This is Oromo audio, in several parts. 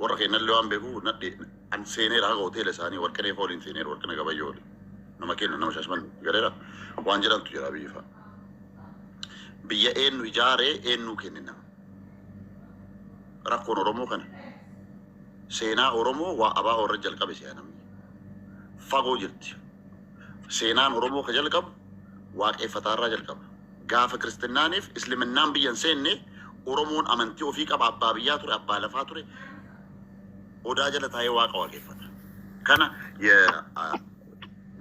Warra keenyallee waan beekuuf nadhe an seeneera haga hoteela isaanii Warqinee fa waliin seeneera, Warqina Gabayyoo waliin. Nama keenya, nama Shaashamannee galeera waan jedhantu jira biyyi fa'a. Biyya eenyu ijaaree eenyuu kennina? Rakkoon Oromoo kana. Seenaa Oromoo waa abaa warra jalqabe si'a namni. Fagoo jirti. Seenaan Oromoo ka jalqabu waaqeffataarraa jalqaba. Gaafa Kiristinnaa niif Isliminnaan biyya hin seenne, Oromoon amantii ofii qaba, abbaa biyyaa ture, abbaa lafaa ture, odaa jala taa'ee Waaqa waaqeffata. Kana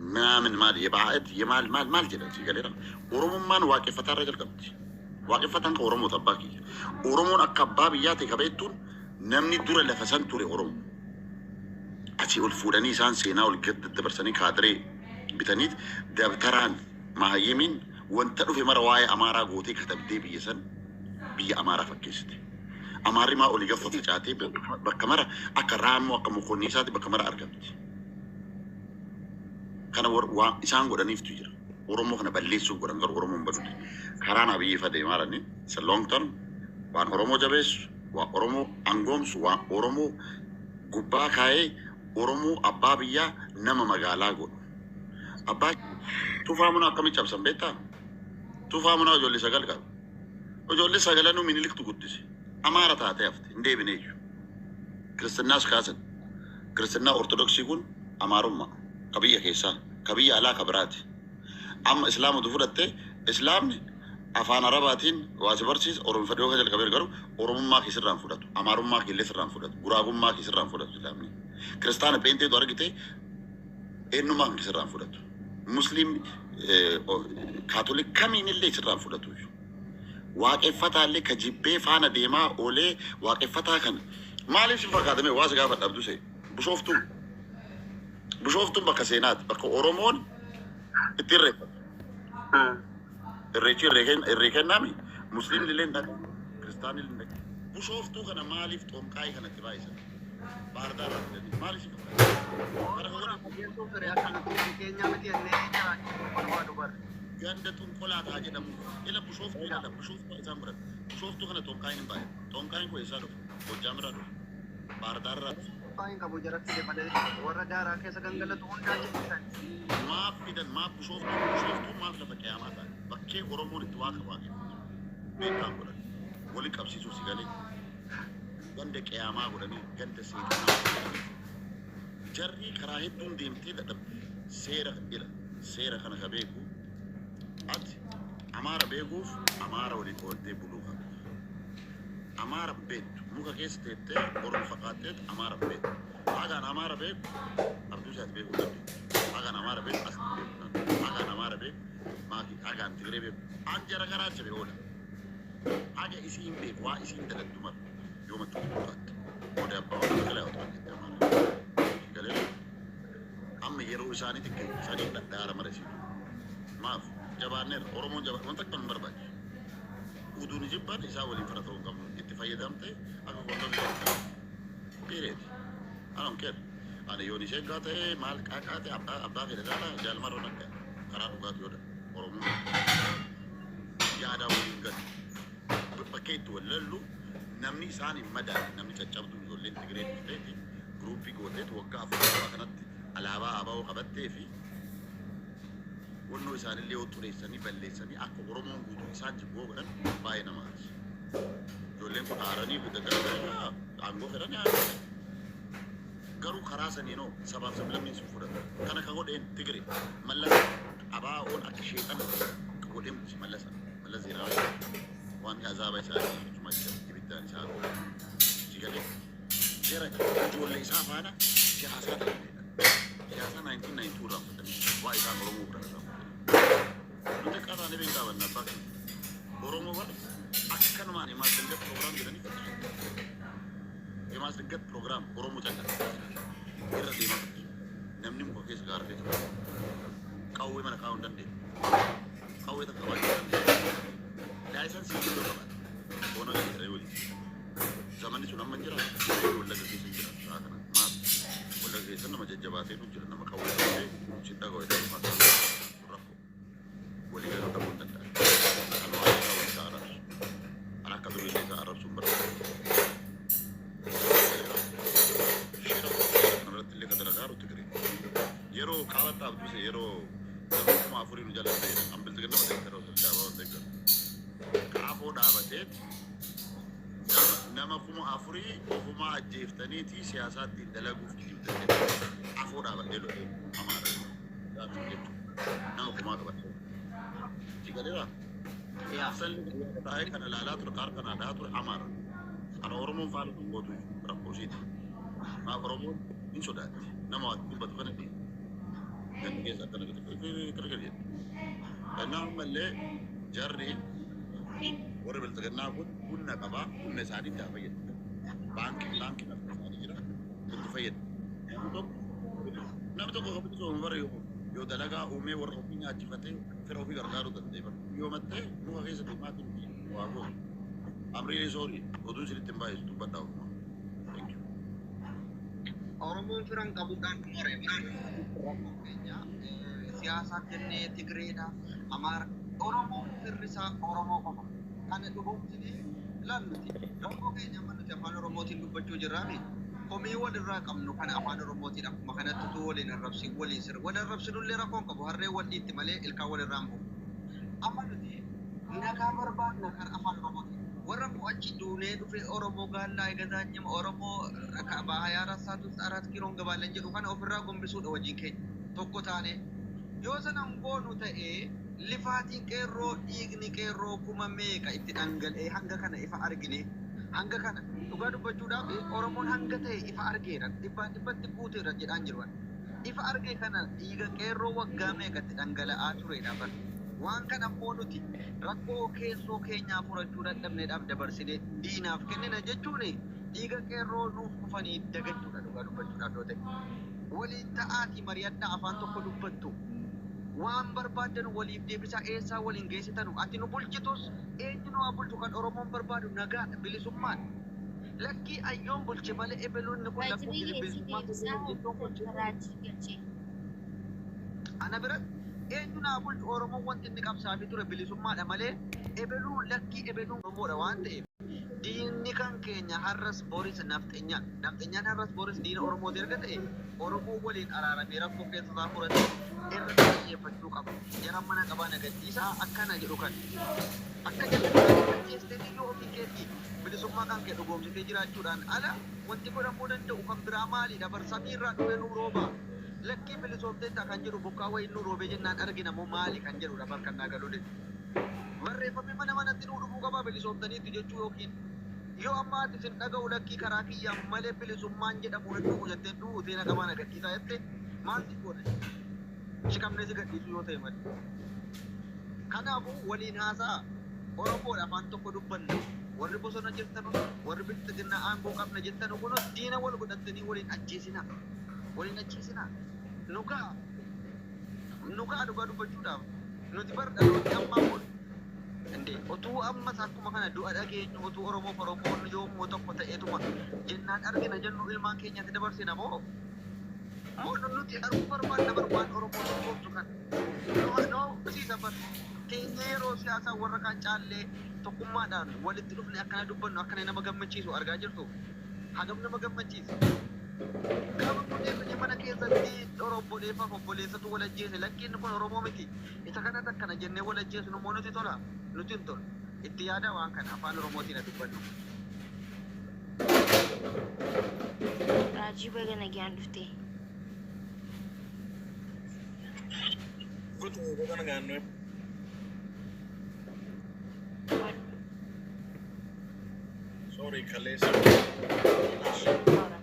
ምናምን maal የባዕድ የማል maal maal jedhan si galeera. Oromummaan waaqeffataarraa jalqabdi. Waaqeffataan kan Oromoota abbaa kiyya. Oromoon akka abbaa biyyaa ta'e kabeettuun namni dura lafa san ture Oromo. Asii ol fuudhanii isaan seenaa ol gad daddabarsanii kaadiree bitaniit dabtaraan mahayyimiin wanta dhufe mara waa'ee Amaaraa gootee katabdee biyya san biyya Amaaraa fakkeessite. Amaarri maa olii gad faffacaatee bakka mara akka raammoo, akka mokonniisaatti bakka mara argamti? Kana waa isaan godhaniiftu jira. Oromoo kana balleessuuf godhan, garuu Oromoon baduti. Karaan Abiyyi fa deemaa jiranii isa long term, waan Oromoo jabeessu, waan Oromoo angoomsu, waan Oromoo gubbaa kaa'ee Oromoo abbaa biyyaa nama magaalaa godhu. Abbaa Tufaa Munaa akkamitti cabsan beektaa? Tufaa Munaa ijoollee sagal qaba. Ijoollee sagalanuu Miniliktu guddise. Amaara taatee hafte, hin deebine iyyuu. Kiristinnaas kaasan. Kiristinnaa Ortodoksii kun Amaarummaa. Ka biyya keessaa. Ka biyya alaa ka biraati. Amma Islaamatu fudhatte, Islaamni afaan Arabaatiin waa si barsiisa, Oromifadhoo ka jalqabee garuu Oromummaa kee sirraan fudhatu. Amaarummaa kee illee sirraan fudhatu. Guraagummaa kee sirraan fudhatu Islaamni. Kiristaana Pheenxeetu argite, eenyummaa kan sirraan fudhatu. Musliim, Kaatolik kamiin illee sirraan fudhatu. Waaqeffataallee ka jibbee faana deemaa oolee waaqeffataa kana maaliif si fakkaatame waa si gaafa dhabdu see Bishooftuun. Bishooftuun bakka seenaati. Bakka Oromoon itti irreeffatu. Irreechi irree kennaami. Musliimni illee hin dhaqu. Kiristaanni illee hin dhaqu. Bishooftuu kana maaliif xonqaayii kanatti baay'isan? Baardaa irraa fidanii maaliif si fakkaata? Kana Oromoo irraa fageessuuf ture, akka nuti keenyaa miti jennee jiraachuu barbaadu bara. Ganda xunqolaataa jedhamu. Ila Bishooftuu ilaala. Bishooftuu isaan godhan. Bishooftuu kana xonqaayiin hin baay'atu. Xonqaayiin kun eessaa dhufe? Gojjaam irraa dhufe. Baardaar irraa dhufe. Xonqaayiin qabu jaratti fide malee warra daaraa keessa gangalatu hundaa jibbisan. Maaf fidan? Maaf Bishooftuu? Bishooftuun maaf lafa qiyaamaa taate? Bakkee Oromoon itti Waaqa waaqeffatu. Beekaan godhan. Wali qabsiisuuf si galee. Ganda qiyaamaa godhanii, ganda seexanaa godhanii. Jarri karaa hedduun deemtee dadhabde. Seera ila seera kana ka beeku ati Amaara beekuuf Amaara waliin ooltee buluu qabda. Amaara beektu muka keessa teettee Oromo fakkaatteet Amaara beektu. Hagaan Amaara beeku abduu isaati beekuu dandeettu. Hagaan Amaara beeku as beeku dandeettu. Hagaan Amaara beeku maaki, hagaan Tigree beeku. An jara garaa jabe oola. Haga isiin beeku, waa isiin daladdu mara yoomatti gurgurtaatte. Oda abbaa oda bakka laa otoo jette Amaara. Galee amma yeroo isaaniitti gahe sanii dhadhaara mara isiitu. Maaf jabaanneerra? Oromoon jabaa wanta akka nu barbaachisu. Utuu ni jibban isaa waliin fira ta'uu hin qabnu. Itti fayyadamte akka kondomii jedhamte. Period. I don't care. Ani yoon ishee gaa ta'e maal qaaqaa ta'e abbaa fedhe taala jaalmarra dhaqqa. Karaa dhugaatu yoo dhaqa. Oromoon yaadaa waliin galu. Bakkee itti wal lallu namni isaan hin madaalle, namni caccabduun ijoolleen Tigree dhufteeti group gooteet waggaa 4 kanatti alaabaa ABO qabattee fi wannoo isaanillee yoo xureessanii balleessanii akka Oromoon guutuu isaan jibbu yoo godhan baay'ee nama aarsa. Ijoolleen kun aaranii guddatanii aangoo fedhanii aangoo fedhan. Garuu karaa saniinoo sabaaf sablammiin sun fudhatu. Kana ka godheen Tigire Mallasa ABO'n akka sheexana ka godheen Mallasa. Mallas Zeenaawii waan azaaba isaanii suma ibiddaan isaa godhe. Si galee jara ijoollee isaa faana siyaasaa ta'anidha. Siyaasaa 1992 irraa fudhatanii waa isaan Oromoo godhan irraa fudhatanii. Nuti qaxaalee beekaa banna abbaa keenya. Oromoo bara akkanumaan የማስደንገጥ ፕሮግራም jedhanii fudhatu. የማስደንገጥ ፕሮግራም Oromoo callaa irra deemaa turte. Namni muka keessa gaara keessa qawwee mana kaa'uu hin dandeenye. Qawwee takka qabaachuu hin dandeenye. License guddoo qabaate. Oona jedhanii waliin. Zamanni sun amma hin jiraatu. Wallagga keessa hin jiraatu sa'a kana. Maaf? Wallagga keessa nama jajjabaatee jira. Nama qawwee qabatee si dhaga'u jedhee dhufaa rakkoo. Walii galuu dhabuu hin danda'an. Kan waan isaa wal isaa arrabsu. Kan akka durii illee isaa arrabsuu hin barbaadu. Dhaabatta abduse yeroo nama 4000 nu jala ta'e an bilxiginnama deeggaru osoo hin deeggaru. Kaafoo dhaabateet nama 4000 ofumaa ajjeeftaniiti siyaasaa ittiin dalaguuf kijibdan jedhee afoo dhaabadhee lolee Amaara jechuudha. Nama kumaa qabadhee. Si galeera? Yaa. Salli taa'ee kana ilaalaa ture, kaar kana dhahaa ture Amaara. Kana Oromoon faana hin gootu rakkoo isiiti. Maaf Oromoon hin sodaatti. Nama waa dubbatu kana dhiibu. Gandi keessa akkana gadi jedhu. Kanaaf ammallee jarri warri bilxiginnaa kun humna qabaa, humna isaaniitti haa fayyadamu. Baankii lafa isaanii jira, itti fayyadamu. Namni tokko kan bilisoomu bara yoo dalagaa uumee warra ofii nyaachifatee fira ofii gargaaruu danda'e bara. Yoo mattee muka keessa deemaatiin waa gootu. I'm really sorry. Oduun isinitti hin baay'isu, dubbadhaa ofuma. Thank you. Oromoon firan qabuudhaan more rakkoo keenya siyaasaaf jennee Tigreedha, Amaara. Oromoon firri isaa Oromoo qofa. Kana dhugoomsinee ilaalluti. Rakkoo keenya amma nuti afaan Oromootiin dubbachuu jirraami. Komii walirraa qabnu kana afaan Oromootiin akkuma kanatti utuu waliin arrabsin, waliin sirba. Wal arrabsinullee rakkoon qabu, harree wal dhiitti malee ilkaan walirraa hin bu'u. Amma nuti nagaa barbaadna karaa afaan Oromootiin. Warra immoo achi duunee dhufe Oromoo gaallaa egazaanyima Oromoo በሀያ አራት ሰዓት ውስጥ አራት ኪሎ እንገባለን jedhu kana ofirraa gombisuudha hojiin keenya tokko taane. Yoo sana hin goonu ta'ee, lifaatiin qeerroo, dhiigni qeerroo kuma meeqa itti dhangala'ee hanga kana ifa argine, hanga kana dhugaa dubbachuudhaaf Oromoon hanga ta'e ifa argeera, dhibbaan dhibbatti guuteera jedhaan jiru. Ifa arge kana dhiiga qeerroo waggaa meeqatti dhangala'aa turedha bar. Waan kana immoo nuti rakkoo keessoo keenyaa furachuu dadhabneedhaaf dabarsinee diinaaf kennina jechuun dhiiga qeerroo nuuf kufanii dagachuudha dhugaa dubbachuudhaaf yoo ta'e. Waliin ta'aatii mari'adhaa, afaan tokko dubbattu. Waan barbaaddan waliif deebisaa, eessaa waliin geessitanu, ati nu bulchitus, eenyu nu haa bulchu, kan Oromoon barbaadu nagaadha, bilisummaadha. Lakkii ayyoon bulche malee ebeluun kun lakkuu bilisummaa jechuun kun Raajii galchee. Ana biratti eenyu naa bulchu, Oromoon wanti inni qabsaafii ture bilisummaadha malee ebeluu lakkii ebeluun Oromoodha waan ta'eef, diinni kan keenya har'as boris nafxenyaan. Nafxenyaan har'as boris diina Oromooti erga ta'e, Oromoo waliin araaramee rakkoo keessa isaa furate irratti xiyyeeffachuu qaba. Jara mana qabaa nagaddiisaa akkana jedhu kan akka jalqabaa ajjeestee yoo ofii keetii bilisummaa kan kee dhugoomsitee jiraachuudhaan ala wanti godhamuu danda'u kan biraa maalidha? Bar samiirraa dhufee nuu rooba. Lakkii bilisoomteetta kan jedhu bokkaa wayii nuu roobee jennaan argina moo maali kan jedhudha bar kan naa galuu dide. Barreeffamni mana manatti nuu dhufuu qabaa bilisoomtaniitu jechuu, yookiin yoo amma ati sin dhaga'u, lakkii karaa kiyyaan malee bilisummaan jedhamu hin dhufu jettee duutee na qabaa na gadhiisaa jette, maal si goona? Shiqamnee si gadhiisuu yoo ta'e malee. Kanaafuu waliin haasa'a. Oromoodha, afaan tokko dubbanna. Warri bosona jirtanus, warri bilxiginnaa aangoo qabna jettanu kunis diina wal godhattanii waliin ajjeesinaa. Waliin ajjeesinaa. Nu ga'a. Nu ga'a dhugaa dubbachuudhaaf. Nuti bar dhaloonni ammaa kun Inde otuu ammas akkuma kana du'a dhageenyu, otuu Oromoof Oromoon yoommoo tokko ta'eetuma jennaan argina jennu, ilmaan keenyatti dabarsina moo moo nuti arguu barbaanna bar waan Oromoo tokkoomsu kan nu hawwisiisa bar. Teenyee yeroo siyaasaa warra kaan caallee tokkummaadhaan walitti dhufne akkana dubbannu, akkana nama gammachiisu argaa jirtu, hagam nama gammachiisa. Gaafa kun deebinee mana keessatti obboleeffaaf obboleessatu wal ajjeese, lakkiin kun Oromoo miti, isa kanatti akkana jennee wal ajjeesnu immoo nuti tola, nuti hin tolu. Itti yaada waan kana, afaan Oromootiin haa dubbannu. Raajii, baga nagaan dhufte. Guutuu, baga nagaan nuyi. What? Sorry, kaleessa. Laura.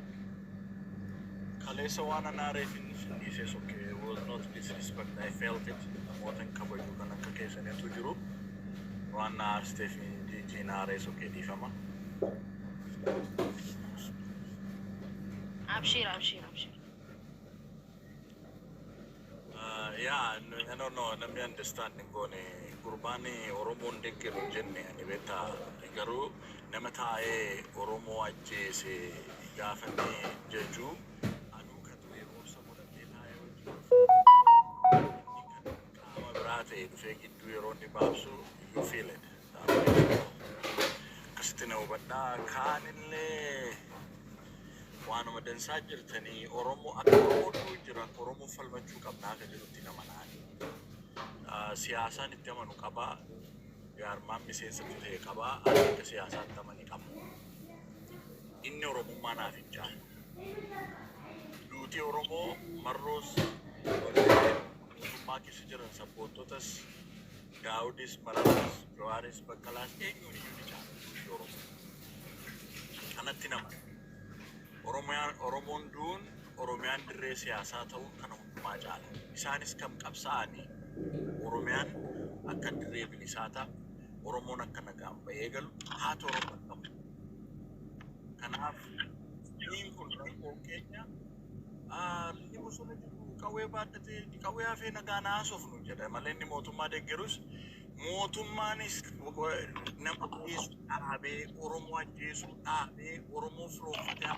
Kaleessa waan anaareef inni sin dhiises, okay. It was not disrespect. I felt it. Namoota hin kabaju kan akka keessanitu jiru. Waan na aarsteef jijjiin aarees, okay, dhiifama. Abshir, abshir, abshir. Yeah, no, I don't know, namni understand hin goone. Gurbaan Oromoon deeggaru hin jenne ani, beektaa, garuu nama taa'ee Oromoo ajjeese gaafa inni jaju, anuu ka du'e obsa godhadhee taa'ee wajjin inni kan qaama biraa ta'e dhufee gidduu yeroo inni baabsu, you feel it. Akkasitti na hubadhaa. Kaanillee waan Waanuma dansaa jirtanii. Oromoo akka Oromoo du'u jira, akka Oromoo falmachuu qabnaa akka jedhutti nama na'ani. Siyaasaan itti amanu qabaa, jaarmaan miseensa ta'e qabaa, ani akka siyaasaatti amani qaba. Inni Oromummaa naaf hin caalu. Duutii Oromoo Marroos warreen mootummaa keessa jiran sabboontotas, Daawudis, Mararas, Jawaaris, Baqqalaas eenyuun iyyuu ni caala duutii Oromoo. Kanatti nama. Oromiyaan, Oromoon du'uun, Oromiyaan dirree siyaasaa ta'uun kana hundumaa caala. Isaanis kam qabsaa'anii Oromiyaan akka dirree bilisaa ta'a, Oromoon akka nagaan ba'ee galu, haati Oromoo qabu. Kanaaf niin kun rakkoon keenya inni bosona jiru qawwee baadhatee qawwee hafee nagaan haasofnu jedha malee inni mootummaa deeggarus mootummaanis nama ajjeesu dhaabee, Oromoo ajjeesuu dhaabee, Oromoo firoomfatee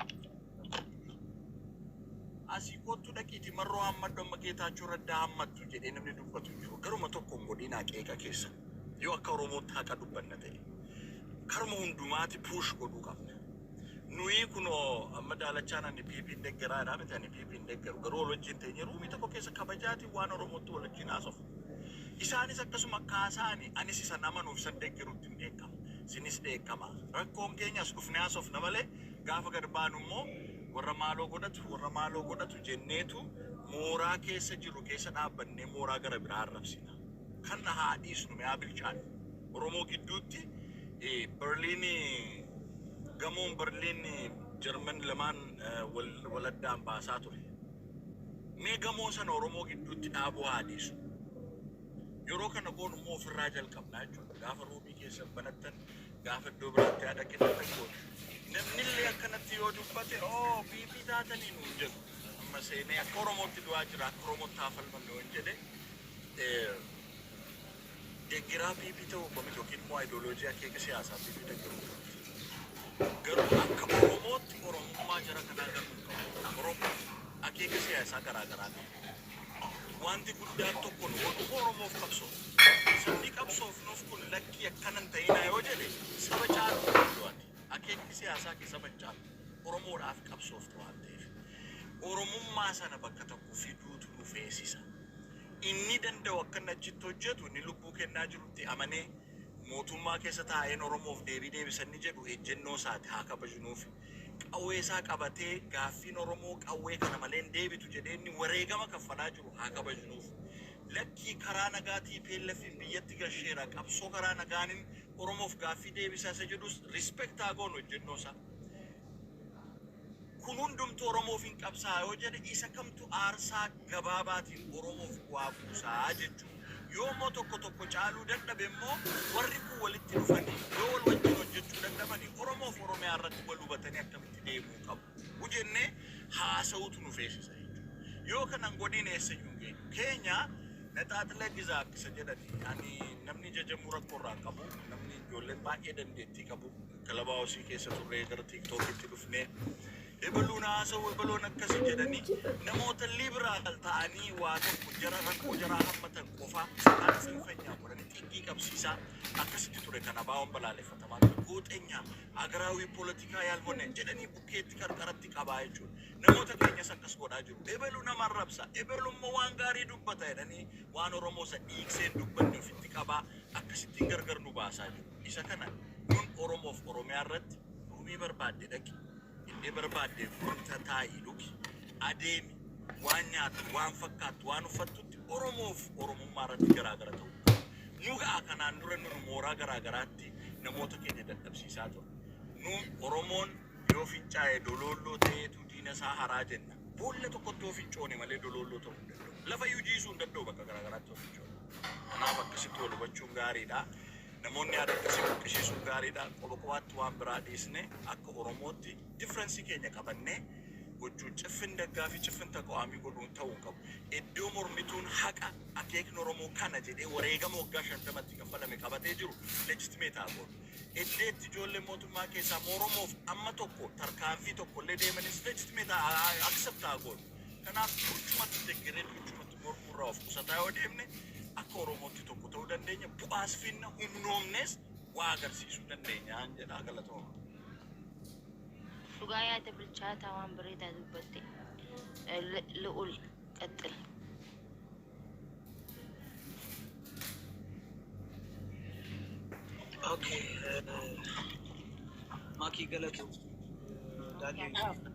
asii kottu dhaqiiti Marroo hammadhu, amma Geetaachoo Raddaa hammattu jedhee namni dubbatu hin jiru. Garuma tokkoon godhinaa qeeqa keessa. Yoo akka Oromootti haqa dubbanna ta'e. Karuma hundumaati push godhuu qabna. Nuyi kunoo amma daalachaan ani PP'n deggeraadha miti, ani PP'n deggeru, garuu wal wajjin teenye roomii tokko keessa kabajaatiin waan Oromootti wal wajjin haasofna. Isaanis akkasuma kaasaani anis isan amanuuf isan deggerutti hin dheekkama. Sinis dheekkama. Rakkoon keenya as dhufnee haasofna malee gaafa gad baanu immoo warra maaloo godhatu, warra maaloo godhatu jenneetu mooraa keessa jiru keessa dhaabbannee mooraa gara biraa arrabsina. Kan haa dhiisnu, mi'aa bilchaannu. Oromoo gidduutti Berliin, gamoon Berliin Jarman lamaan wal addaan baasaa ture. Mee gamoo sana Oromoo gidduutti dhaabuu haa dhiisu. Yeroo kana goonu immoo ofirraa jalqabnaa jechuudha. Gaafa roomii keessa banattan, gaafa iddoo biraatti yaada kennatan goonu. Namnillee akkanatti yoo dubbate, "Oo, PP taatanii," nuun jedhu. Amma seenee akka Oromootti du'aa jira, akka Oromootti haa falmannu yoon jedhe, deeggiraa PP ta'uu koo miti yookiin immoo ayidooloojii akeeka siyaasaa PP deeggaruu koo miti. Garuu akka Oromootti Oromummaa jara kanaa ganuu hin qabu. Oromoo akeeka siyaasaa garaa garaa qaba. Wanti guddaan tokko nu godhu Oromoof qabsoo. Sabni qabsoof nuuf kun lakkii akkana hin ta'inaa yoo jedhe saba caalu hin danda'u. Akeekni siyaasaa kee saba hin caalu. Oromoodhaaf qabsoofte waan ta'eef. Oromummaa sana bakka tokko fiduutu nu feesisa. Inni danda'u akka inni achitti hojjetu, inni lubbuu kennaa jirutti amanee mootummaa keessa taa'een Oromoof deebii deebisan jedhu ejjennoo isaati haa kabajnuufi. Qawwee isaa qabatee gaaffiin Oromoo qawwee kana malee hin deebitu jedhee inni wareegama kaffalaa jiru haa kabajnuuf. Lakkii, karaa nagaa TPLFin biyyatti gasheera, qabsoo karaa nagaanin Oromoof gaaffii deebisaa isa jedhus respect haa goonu ejjennoo isaa. Kun hundumtuu Oromoof hin qabsaa yoo jedhe, isa kamtu aarsaa gabaabaatiin Oromoof bu'aa buusaa jechuudha. Yoo immoo tokko tokko caaluu dadhabe immoo warri kun walitti dhufanii yoo wal wajjin hojjechuu dadhabanii Oromoof Oromiyaa irratti wal hubatanii akkamitti deemuu qabu jennee haasa'uutu nu feesisa jechuudha. Yoo kanan godhiin eessayyuu hin geenyu. Keenya naxaaxila gizaa isa jedhani, ani namni jajamuu rakkoo irraa qabu, namni ijoolleen baay'ee dandeettii qabu kalabaa hosii keessa turree gara TikTokitti dhufnee ebaluun haasa'u, ebaluun akkasi jedhanii namoota liberal ta'anii waa tokko jara rakkoo jaraa hammatan qofa isaan tsinfenyaa godhanii xiqqii qabsiisaa akkasitti ture. Kana baa'oon balaaleffatamaa ture. ጎጠኛ፣ አገራዊ ፖለቲካ ያልሆነ jedhanii bukkeetti qarqaratti qabaa jechuudha. Namoota keenyas akkas godhaa jiru. Ebelu nama arrabsa, ebelu immoo waan gaarii dubbata jedhanii waan Oromoo isa dhiikseen dubbanne ofitti qabaa akkasittiin gargar nu baasaa jiru. Isa kana nun Oromoof Oromiyaa irratti roomii barbaadde dhaqi, iddee barbaadde wanta taa'ii dhugi, adeemi, waan nyaattu, waan fakkaattu, waan uffattutti Oromoof Oromummaa irratti garaagara ta'uu qaba. Nu ga'a, kanaan dura nu mooraa garaagaraatti namoota keenya dadhabsiisaa ture. Nu Oromoon yoo fincaa'e doloolloo ta'eetu diina isaa haraa jenna. Boolla tokkotti yoo fincoone malee doloolloo ta'uu hin danda'u. Lafa iyyuu jiisuu hin danda'u bakka garaagaraatti yoo fincoone. Kanaaf akkasitti wal hubachuun gaariidha. Namoonni yaada akkasii buqqisiisuun gaariidha. Qoba qobaatti waan biraa dhiisne akka Oromootti difference keenya qabannee gochuu ጭፍን ደጋፊ ጭፍን ተቃዋሚ godhuun ta'uu hin qabu. Iddoo mormituun haqa akeekni Oromoo kana jedhee wareegama waggaa 50tti kaffalame qabatee jiru legitimate haa godhu. Iddeetti ijoollee mootummaa keessaa Oromoof amma tokko tarkaanfii tokko illee deemanis legitimate accept haa godhu. Kanaaf duchumatti deeggaree duchumatti mormuurraa of qusataa yoo deemne akka Oromootti tokko ta'uu dandeenya. Bu'aas finna, humnoomnes waa agarsiisuu dandeenya jedha, galatooma. Dhugaa yaada bilchaataa waan bareedaa dubbatte. Lu'ul qaxxil. Okay. Makii galatu. Daandii.